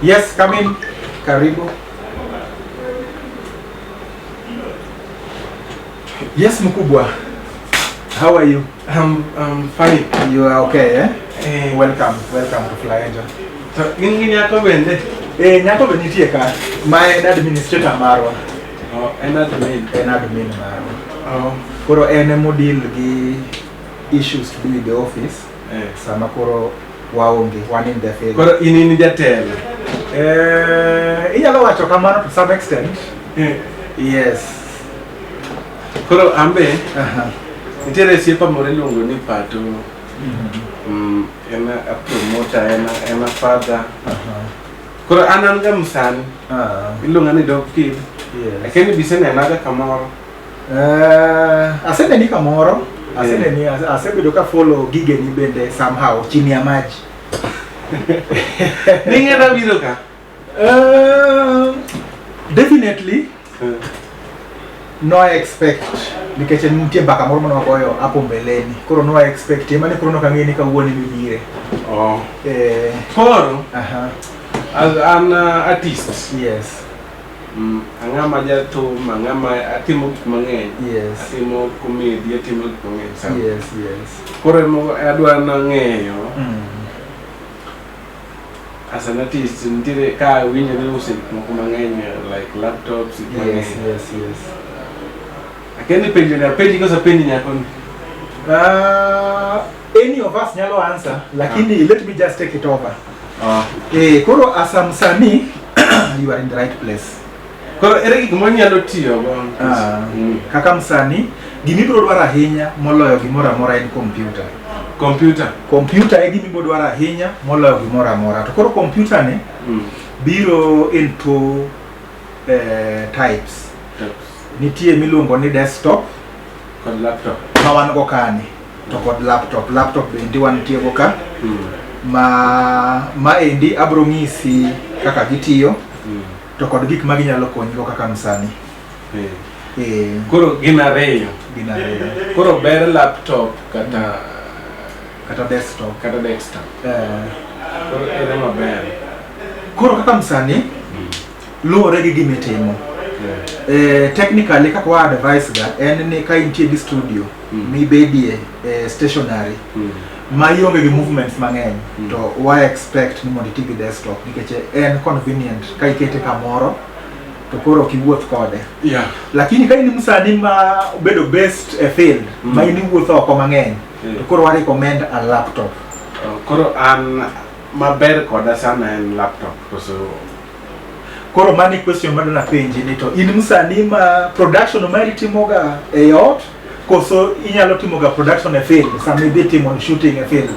Yes, come in. Karibu. Yes, mkubwa. How are you? I'm fine. You are okay, eh? Eh. Welcome, welcome to Fly Angel. To in gi nyako bende? Eh, nyako be nitie ka. Ma en administrator marwa. Oh, en admin. En admin marwa. Oh. Koro en emo deal gi issues to do with the office. Eh. Sama koro waonge, wan in the field. Koro in jatelo. Eh, inyalo wacho kamano to some extent. Eh. Yes. Koro ambe Aha. nitiere osiepa moro iluongo ni Pato. En a promoter, en a father. Aha. Koro an ga msani. Ah, Iluonga ni Dog Kid. yes. Lakini bisenenaga kamoro. Eh, aseneni kamoro. Aseneni, asebedo ka follow gigeni bende somehow chini ya maji. Ning'eda biro ka. Definitely no expect nikech nitie mbaka moro mane wagoyo hapo mbeleni koro no expect ema ni koro nokang'e ni kawuono mibire. Oh. Eh, Koro aha, as an artist. yes, Ang'ama jathum, ang'ama atimo gik mang'eny. yes, Atimo comedy, atimo gik mang'eny sana. yes, yes. Koro emo adwa nang'eyo as an artist nitiere ka awinjo ni uso gik moko mang'eny like laptops gik Yes, mang'eny. yes, yes. Akia ni penjo ni apenji koso apenji nyakoni. Any of us nyalo answer, lakini let me just take it over. Oh. Eh, koro as a msanii you are in the right place. Koro ere gik manyalo tiyogo? Ah, kaka msanii gimibiro dwaro ahinya moloyo gimoro amora en computer. Computer. Computer e gimibiro dwaro ahinya moloyo gimoro amora. To koro computer ni biro in two types. Nitie miluongo ni desktop Kod laptop. ma wan go kani to kod laptop. Laptop bende wantie go ka ma endi abro ng'isi kaka gitiyo to kod gik ma ginyalo konyigo kaka msanii. Eh. Eh, Koro gin ariyo. gin ariyo. Koro ber laptop kata Kata desktop. kata desktop. Eh, Koro ere maber. koro kaka msanii luwore gi gimitimo. Yeah. Eh, technically kaka wa advice ga en ni ka intie gi studio mibedie stationary ma ionge gi movements mang'eny to wa expect ni mondo iti gi desktop nikech en convenient ka ikete kamoro to koro ok iwuoth kode. Yeah. Lakini ka in msanii ma obedo based e field ma in iwuotho oko mang'eny to koro wa recommend a laptop. Oh, koro an maber koda sana en laptop koso Koro mani question madwa penji ni to in msanii ma production mari timoga e ot koso inyalo timoga production e field sama idhi timo shooting e field?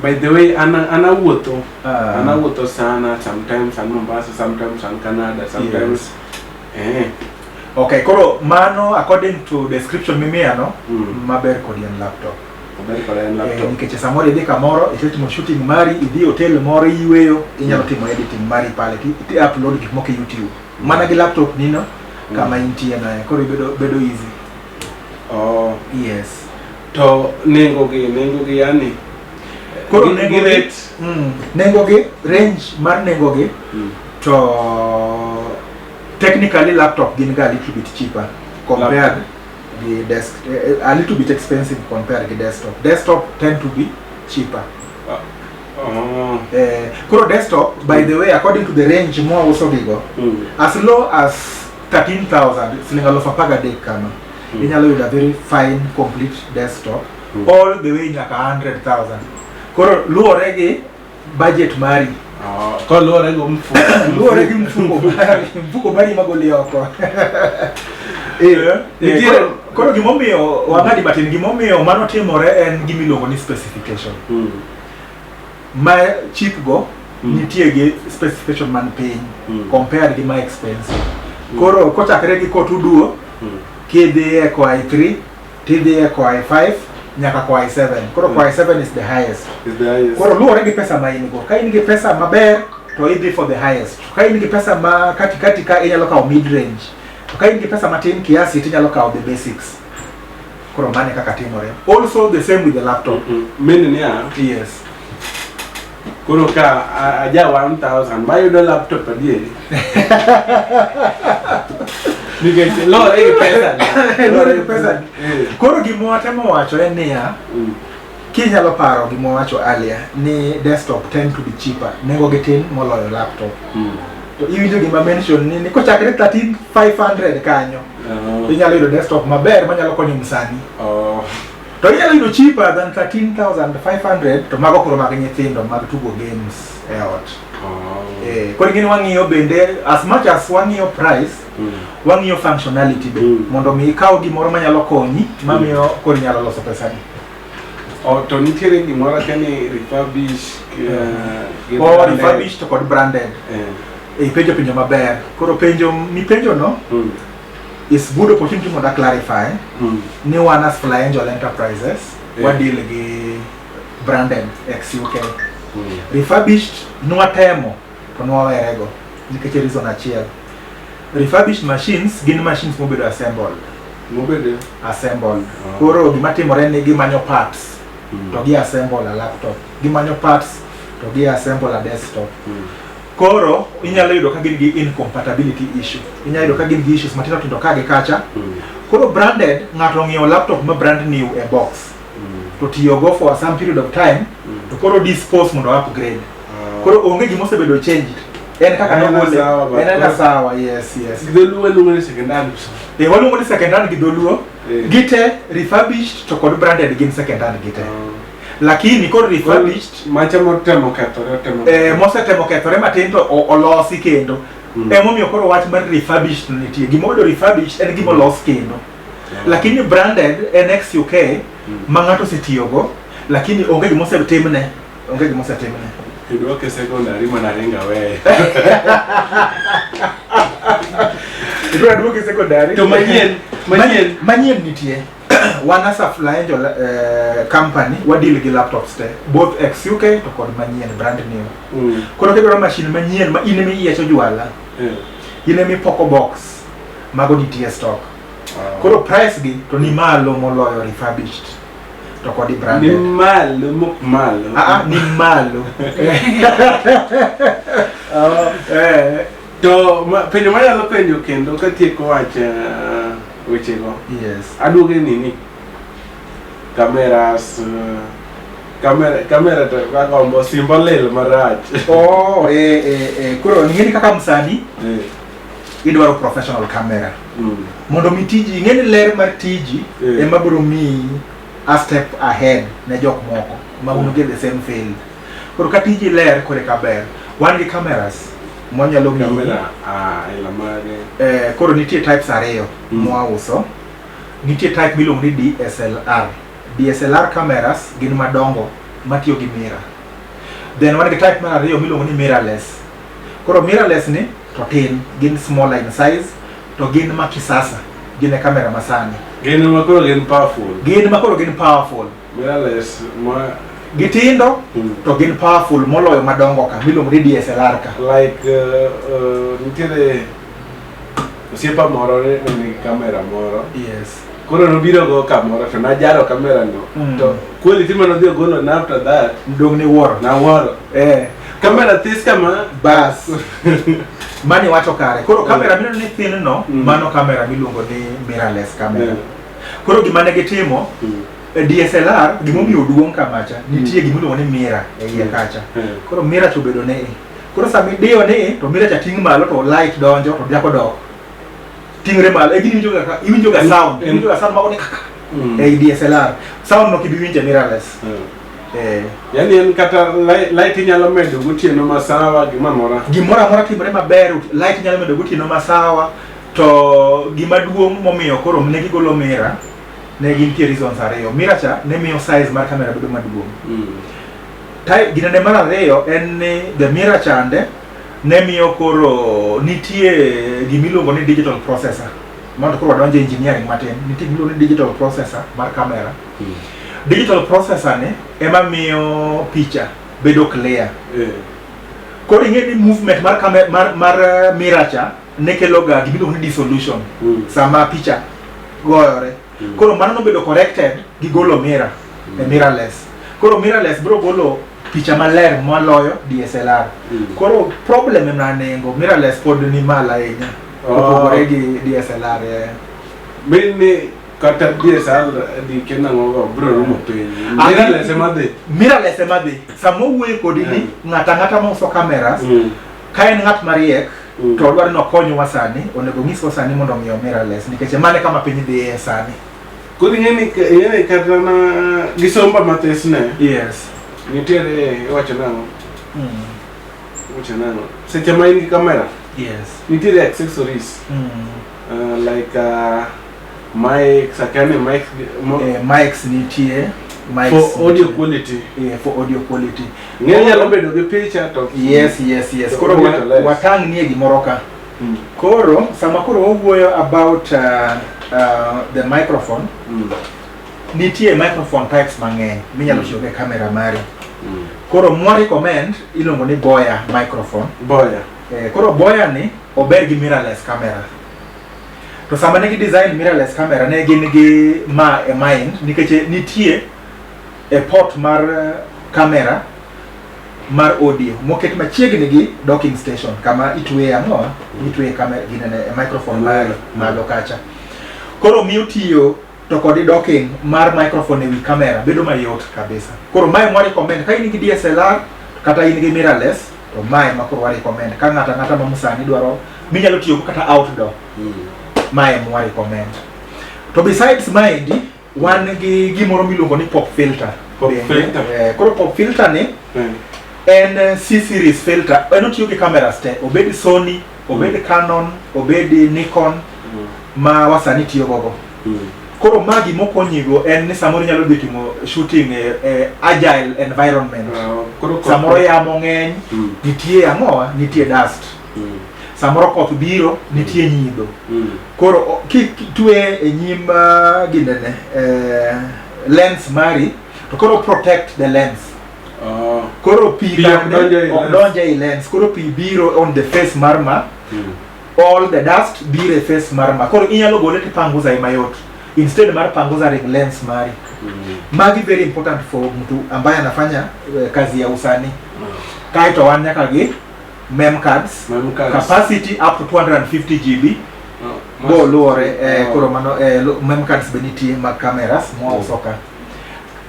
By the way, ana anawuotho. Ah. Anawuotho sana, sometimes an Mombasa, sometimes an Canada, sometimes eh. Okay, koro mano according to description mimiyano maber kodi en laptop. Maber koda en Eh, laptop. nikech samoro idhi kamoro isetimo shooting mari, idhi e hotel moro iyweyo, inyalo timo editing mari pale ti upload gik moko e YouTube. Mana gi laptop nino kama intie no, eh, koro bedo bedo easy. Oh, Yes. to nengo gi yani Koro gi nengo gi rate. Nengo gi range mar nengo gi to technically laptop gin ga a little bit cheaper compared gi desk, a little bit expensive compared gi desktop. Desktop tend to be cheaper. Oh. Eh, koro desktop, by the way, according to the range mwauso gigo, as low as 13,000 siling 13,000 kama inyalo yudo a very fine complete desktop all the way nyaka 100,000. Koro luwore gi budget mari. Oh, koro luwore gi mfuko. Luwore gi mfuko mari, mfuko mari magoli oko. Eh, eh, koro gimomiyo wang'adi matin, gimomiyo mano timore en gimiluongo ni specification. Ma cheap go nitie gi specification man piny compared gi ma expensive. Koro kochakre gi Core 2 Duo kidhi e Core i3 tidhi e Core i5 nyaka Core i7. Koro Core i7 is the highest. Is the highest. Koro luwore gi pesa ma in go. Ka in gi pesa maber to idhi for the highest. Ka in gi pesa ma katikati ka inyalo kawo mid range. To ka in gi pesa matin kiasi tinyalo kawo the basics. Koro mano e kaka timore. Also the same with the laptop. Meaning niya, Yes. Koro ka aja 1000 mayudo laptop adieri. Nikech lore gi pesa. Lore gi pesa. Koro gima watemo wacho en niya, kinyalo paro gima wacho earlier ni desktop tend to be cheaper, nengo gi tin moloyo laptop. To iwinjo gima mention ni kochakre 13500 kanyo, inyalo yudo desktop maber manyalo konyo msani. To inyalo yudo cheaper than 13500 to mago koro mag nyithindo mag tugo games e ot. Koro ing'eni wang'iyo bende as much as wang'iyo price, wang'iyo functionality be mondo mi ikaw gimoro manyalo konyi mamiyo koro inyalo loso pesani. To nitiere gimoro akia ni refurbish refurbish to kod branded. Ipenjo penjo maber. Koro penjo mipenjo no is good opportunity mondo a clarify ni wan as Fly Angel Enterprises wa deal gi branded ex UK. Refurbished nwatemo to nwawerego nikech reason achiel. Refurbished machines gin machines mobedo assembled. Mobedo assembled. Koro gima timore ni gimanyo parts to gi assemble a laptop. Gimanyo parts to gi assemble a desktop. Koro inyalo yudo ka gin gi incompatibility issue. Inyalo yudo ka gin gi issues matindo tindo ka gi kacha. Koro branded, ng'ato ong'iewo laptop ma brand new e box. To tiyogo for some period of time, to koro dispose mondo upgrade. Koro onge gima osebedo changed. En kaka nogole. En ena sawa, yes, yes. Dholuo luongo ni second hand. Waluongo ni second hand gi dholuo. Gite refurbished to kod branded gin second hand gite. Lakini koro refurbished macha motemo kethore temo. Mosetemo kethore matin to olosi kendo. Emomiyo koro wach mar refurbished nitie. Gima obedo refurbished en gima olos kendo. Lakini branded en ex UK ma ng'ato osetiyogo, lakini onge gima osetimne. Onge gima osetimne. Idwoke secondary mana ringa weye. Idwa duoke secondary. To manyien, manyien. Manyien nitie. Wan as a Fly Angel company, wa deal gi laptops te, both ex UK to kod manyien, brand new. Koro kidwaro machine manyien ma in ema iyiecho jwala, in ema ipoko box, mago nitie stock. Koro price gi to ni malo moloyo refurbished to kod branded. Ni malo mok malo. Ni malo. To penjo manyalo penjo kendo katieko wach wechego. Yes. Aduoge nini? Cameras, kamera to agombo simba lil marach. Koro ing'eni kaka msani idwaro professional camera. Mondo mi tiji, ing'eni ler mar tiji ema biro miyi a step ahead ne jok moko ma un gi the same field. Koro ka tiji ler kore ka ber. Wan gi cameras mwanyalo miyi. Camera aila mage. Koro nitie types ariyo mwauso. Nitie type miluongo ni DSLR. DSLR cameras gin madongo matiyo gi mirror. Then wan gi type mar ariyo miluongo ni mirrorless. Koro mirrorless ni to tin, gin smaller in size to gin ma kisasa, gin e kamera masani. Gin ma koro gin powerful. Gin ma koro gin powerful. Mirrorless ma gitindo to gin powerful moloyo madongo ka miluongo ni DSLR ka. Like nitiere osiepa moro ne nigi kamera moro. Yes. Koro nobiro go kamoro to najaro kamera no. To quality mane odhi ogolo na after that dong' ni wuoro. Nawuoro. Kamera this kama bas. Mani wacho kare. Koro kamera mineno ni thin no, mano kamera miluongo ni mirrorless camera. Koro gima ne gitimo DSLR gimomiyo duong' kamacha nitie gimiluongo ni mirror e iye kacha. Koro mirror to obedo ne. Koro sama idiyo ni to mirror cha ting' malo to light donjo to jako dok. Ting're malo. E gini iwinjo ga sound. Iwinjo ga sound mago ni kaka. E DSLR. Sound no kibi winjo mirrorless. Yani en kata light inyalo medo gotieno masawa gima mora. Gimoro amora timore maber, light inyalo medo gotieno masawa to gima duong' momiyo koro ne gigolo mirror ne gintie reasons ariyo. Mirror cha ne miyo size mar camera bedo maduong'. Ginene mar ariyo en ni the mirror chande ne miyo koro nitie gimiluongo ni digital processor. Mondo koro wadonje engineering matin, nitie gimiluongo ni digital processor mar camera. Digital processor ni ema miyo picha bedo clear. Koro ing'e ni movement mar camera mar mirror cha ne kelo ga gimiluongo ni dissolution sama picha goyore. Koro mano nobedo corrected gi golo mirror e mirrorless. Koro mirrorless biro golo picha maler moloyo DSLR. Koro problem en nengo, mirrorless pod ni malo ahinya opogore gi DSLR. Mean ni kata DSLR di kena ng'ogo biro rumo piny. Mirrorless ema dhi. Mirrorless ema dhi. Sama owuoyo kodi ni ng'ato ang'ata mauso cameras, ka en ng'at mariek to odwaro ni okonywa sani, onego onyiswa sani mondo ong'iew mirrorless, nikech mano e kama piny dhiye sani. Koro ing'e ni kata na gi somba mathis ne nitiere, iwacho nang'o? Iwacho nang'o? Seche ma in gi camera, nitiere accessories like mics, akia ni mics Mics nitie, mics for audio nitie. Quality. Yeah, for audio quality. Ng'e nyalo bedo gi picha to Yes. to Koro audio to less. watang' nie gimoro ka. Koro sama koro wawuoyo about the microphone, nitie microphone types mang'eny minyalo tiyo e camera mari. Koro mwa recommend iluongo ni Boya microphone. Boya. Koro Boya ni ober gi mirrorless camera. To sama ne gi design mirrorless camera, ne gin gi ma e mind, nikech nitie e port mar camera mar audio moket machiegni gi docking station kama itweye ang'o, itweye camera ginene e microphone malo, malo kacha. Koro miyo tiyo to kod docking mar microphone e wi camera bedo mayot kabisa. Koro mae mwa recommend ka in gi DSLR kata in gi mirrorless, to mae ma koro wa recommend ka ng'ato ang'ata ma musani dwaro minyalo tiyogo kata outdoor, mae mwa recommend. To besides maendi, wan gi gimoro miluongo ni pop filter. Pop Bende, filter. Koro pop filter ni en C series filter. En otiyo gi cameras te, obed Sony, obed Canon, obed Nikon ma wasani tiyo gogo. Koro ma gimokonyigo en ni samoro inyalo dhi timo shooting e agile environment. Koro Samoro yamo ng'eny, nitie ang'owa, nitie dust. Samoro koth biro, nitie nyidho. Koro kitwe e nyim ginene lens mari, to koro protect the lens. Koro pi Pi ok donjo ei ok lens. donjo ei lens. Koro pi biro on the face mar ma, all the dust biro e face mar ma. Koro inyalo gole tipanguza e mayot instead mar panguza ring lens mari. Magi very important for mtu ambaye anafanya kazi ya usanii. Kaeto wan nyaka gi mem cards. Mem cards. Capacity up to 250 GB. Oh, Bo luwore Oh. koro mano mem cards be nitie mag cameras mwauso ka.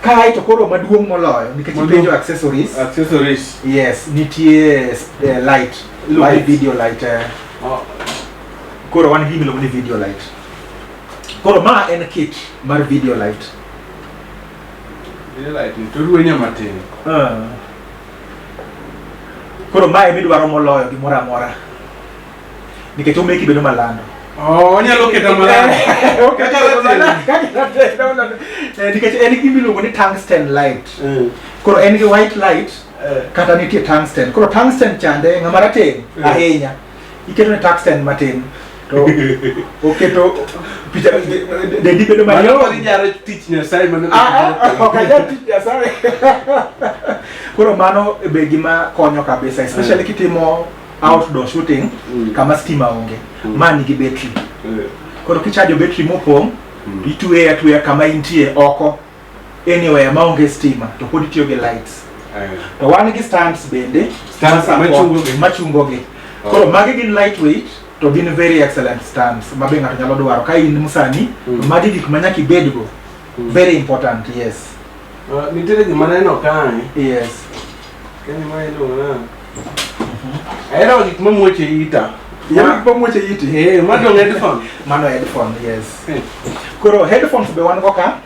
Kaeto koro maduong' moloyo, nikech Maduong'. ipenjo accessories. Accessories. Yes, nitie light, Light. light video light. Koro wan gi gima iluongo ni video light. Koro ma en kit mar video light. Video light ni to ruenyo matin. Koro mae midwaro moloyo gimoro amora, nikech omeki bedo malando. Oh, onyalo keto malando. Kaka rateng. Nikech en gima iluongo ni tungsten light. Koro en gi white light kata nitie tungsten. Koro tungsten chande ng'ama rateng' ahinya. Iketo ne tungsten matin to oketo picha dendi bedo Mano mayom. koro inyalo tich Nyasaye mano. Ah, ah, ok anyal tich Nyasaye. Koro mano be gima konyo kabisa, especially kitimo outdoor shooting kama stima onge. Ma nigi battery. Koro kichajo battery mopong', itweye atweya kama intie oko, anywhere maonge stima, to pod itiyo gi lights. To wan gi stands bende Stands ma support- machungo gi. machungo gi. Koro magi gin lightweight to gin very excellent stands ma be ng'ato nyalo dwaro ka in msanii. Magi gik ma nyaka ibedgo. Very important, yes. Nitiere gima aneno kae. Kani ma iluongo na. Ahero gik mamuocho e ita. Ihero gik mamuocho e iti? Eh, ma dong headphone. Mano headphone, yes. Koro headphones be wan go ka.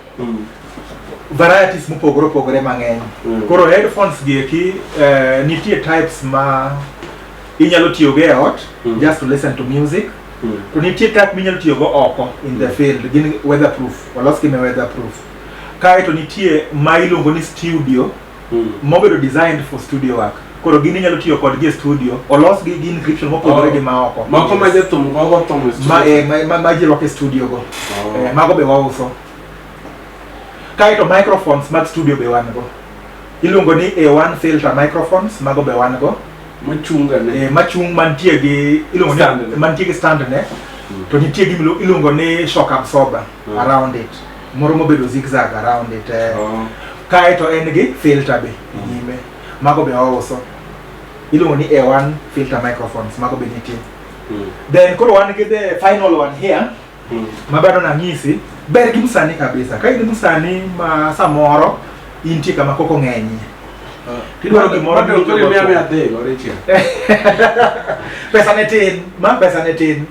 Varieties mopogore opogore mang'eny. Koro headphones gi eki nitie types ma inyalo tiyogo e ot just to listen to music. To nitie type minyalo tiyogo oko in the field, gin weatherproof, olosgi me weatherproof. Kaeto nitie ma iluongo ni studio, mobedo designed for studio work. Koro gin inyalo tiyo kodgi e studio, olosgi gi encryption mopogore gi ma oko. Moko ma jathum gogo thum e studio. Ma ji rwako e studio go. Mago be wauso. Kaeto microphones mag studio be wan go. Iluongo ni A1 filter microphones, mago be wan go. Machunga ne. Machung' mantie gi iluongo Stand ni ne. Mantie gi stand ne. To nitie gima iluongo ni shock absorber around it. Moro mobedo zigzag around it. Kaeto en gi filter be e nyime. Mago be wauso. Iluongo ni A1 filter microphones, mago be nitie. Then koro wan gi the final one here ma bado nang'isi ber gi msanii kabisa. Ka in msanii ma samoro intie kama koko ng'enyie. Tidwaro gimoro Bado koro miwinjo imiya go mia adek Richard. Pesa ne tin, ma pesa ne tin.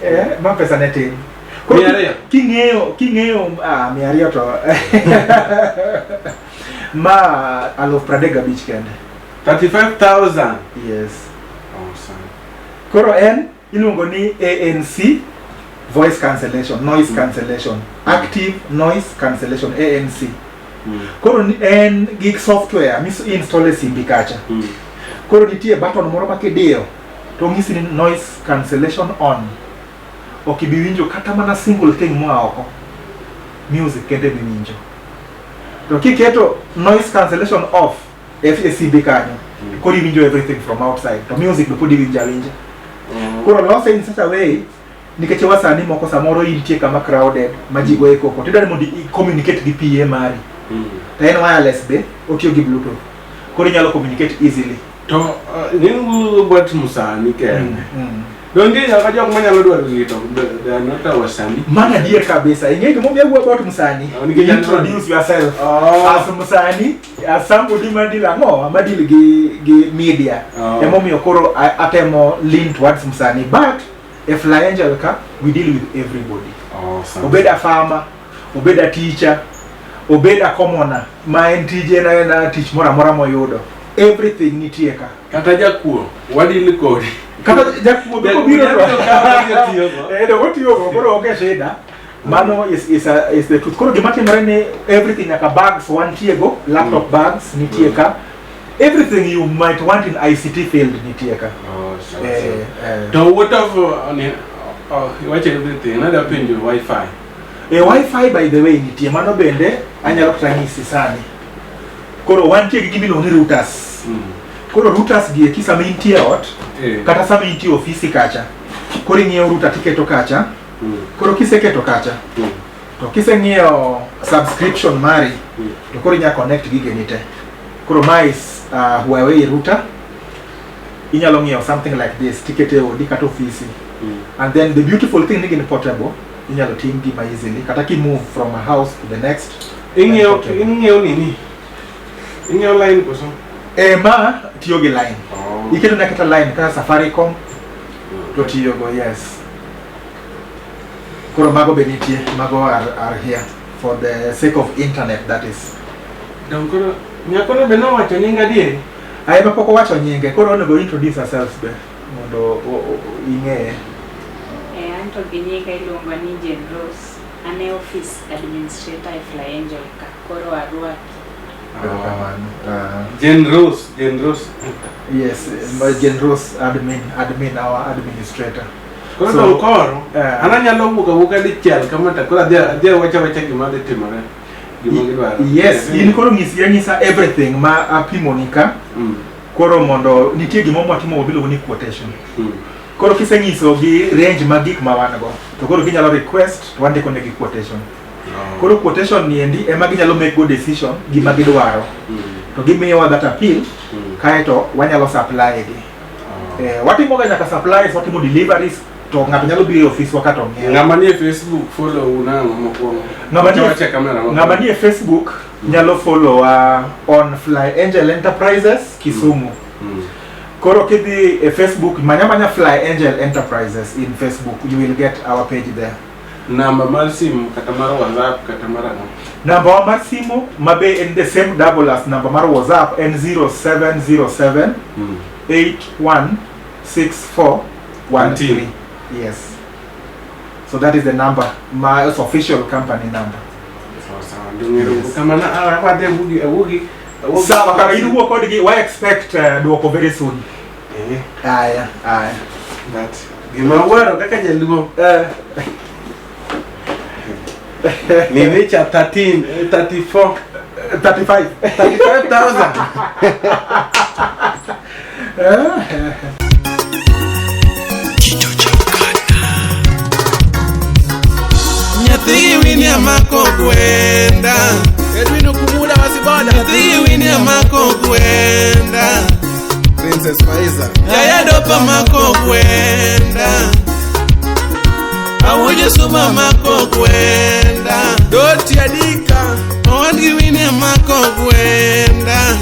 Eh, ma pesa ne tin. Koro Mia ariyo? king'eyo ah, 200 to ma 35,000 kende. 35,000. Yes. Awesome. Koro en iluongo ni ANC voice cancellation, noise cancellation, active noise cancellation ANC. Koro ni en gi software mis install e simbi kacha. Koro nitie button moro ma kidiyo to ng'isi ni noise cancellation on. Ok ibi winjo kata mana single thing moa oko. Music kende miwinjo. To kiketo noise cancellation off e simbi kanyo, koro iwinjo everything from outside. To music be pod iwinjo awinja. Koro lose in such a way nikech wasani moko samoro intie kama crowded ma ji goye koko tidwaro ni mondo i communicate gi PA mari to en wireless be otiyo gi bluetooth koro inyalo communicate easily To ng'eny but msani kende. Donge nyaka jok manyalo dwaro gigi to they are not our sani. Mano adier kabisa ing'e gimomiyo awuoyo about msani Oh, nikech an- introduce yourself Oh. as msani as somebody madil ang'o madil gi media Oh. emomiyo koro atemo lean towards msani but e Fly Angel ka we deal with everybody Awesome. obed a farmer obed a teacher obed a commoner ma en tije na en tich moro amora moyudo everything nitie ka Kata jakuo wadil kodi. kata jakuo be kobiro to to eh to otiyogo koro onge shida mano is the truth koro gima timore ni everything nyaka bags wantie go laptop bags nitie ka everything you might want in ICT field nitie ka eh, eh. To what of iwacho everything nada penjo wifi. E wifi by the way nitie mano bende anyalo kata nyisi sani koro wantie gi gima iluongo ni routers koro routers gi eki sama intie e ot kata sama intie ofisi kacha koro ing'iewo router tiketo kacha koro kiseketo kacha to kiseng'iewo subscription mari to koro inyalo connect gigeni te koro ma is Huawei router inyalo ng'iewo something like this tikete e odi kata ofisi and then the beautiful thing ni gin portable inyalo ting' gi ma easily kata ki move from a house to the next Ing'iewo portable. ing'iewo nini? Ing'iewo line koso? Eh, ma tiyo gi line iketo ne kata line kaka Safaricom to tiyogo yes koro mago be nitie mago are here for the sake of internet that is Dong koro nyakono be nowacho nying adieri? Aye ma pok owacho nyinge koro onego introduce ourselves be mondo ing'eye An to gi nyinga iluongo ni Jane Rose. An e office administrator e Fly Angel ka. Koro arwaki. Erokamano. Jane Rose, Jane Rose. Yes, Jane Rose admin our administrator. Koro So, dong koro an anyalo wuok awuoka dichiel kama to koro adhi awacho awacha gima dhi timore. Gima gidwaro. Yes, in koro nyisi anyisa everything ma apimoni ka. Koro mondo nitie gimoro mwatimo miluongo ni quotation. Koro kisenyiso gi range mag gik ma wan go, to koro ginyalo request to wandiko negi quotation. Koro quotation ni endi ema ginyalo make go decision gima gidwaro. To gimiyowa that appeal, kaeto wanyalo supply gi. Watimo ga nyaka supplies, watimo deliveries, to ng'ato nyalo biro e ofiswa kata ong'iewo. Ng'ama nie Facebook follow nang'o mokwongo? Ng'ama nie- Wacha camera mokwongo. Ng'ama nie Facebook nyalo follow wa on Fly Angel Enterprises Kisumu. Koro kidhi e Facebook, manya manya Fly Angel Enterprises in Facebook, you will get our page there. Namba mar simu kata mar WhatsApp kata mar ang'o? Namba wa mar simu ma be en the same double as namba mar WhatsApp en 0707 816413. Yes. So that is the number, my official company number. Sawa sawa, ndio ng'ero kamano wadhi awuogi awuogi. Sawa, kara in wuo kodgi, wa expect duoko very soon. Aya, aya. But gima awuoro kaka jaluo nini cha 13 34 35 35,000. Nyathi Winnie amako gwenda Edwin Okumuda wasiboda Nyathi Winnie Winnie mako gwenda. Princess Faiza. Yaya dopa mako gwenda. Awuojo suma mako gwenda. Doti Adika. Owadgi Winnie mako gwenda.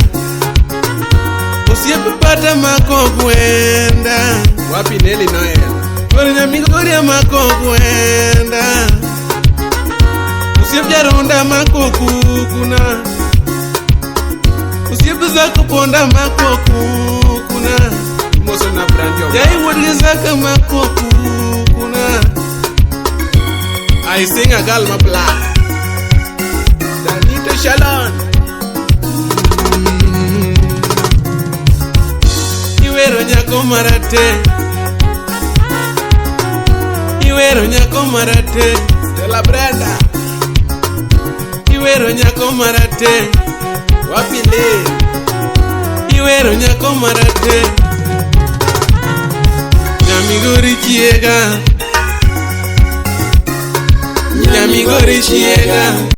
Osiep pata mako gwenda. Wapi Nelly Noel. Koro nyamigori mako gwenda. Osiep jarunda mako kukuna. Osiep zako ponda mako kukuna. Moso na brand yo. Jai wuod gi zaka mako kukuna. I sing a girl ma black. Danito Shalon. Iwero nyako marate. Iwero nyako marate. Stella Brenda. Iwero nyako marate. Wapi Lee. Iwero nyako marate. Nyamigori chiega. Nyamigori chiega.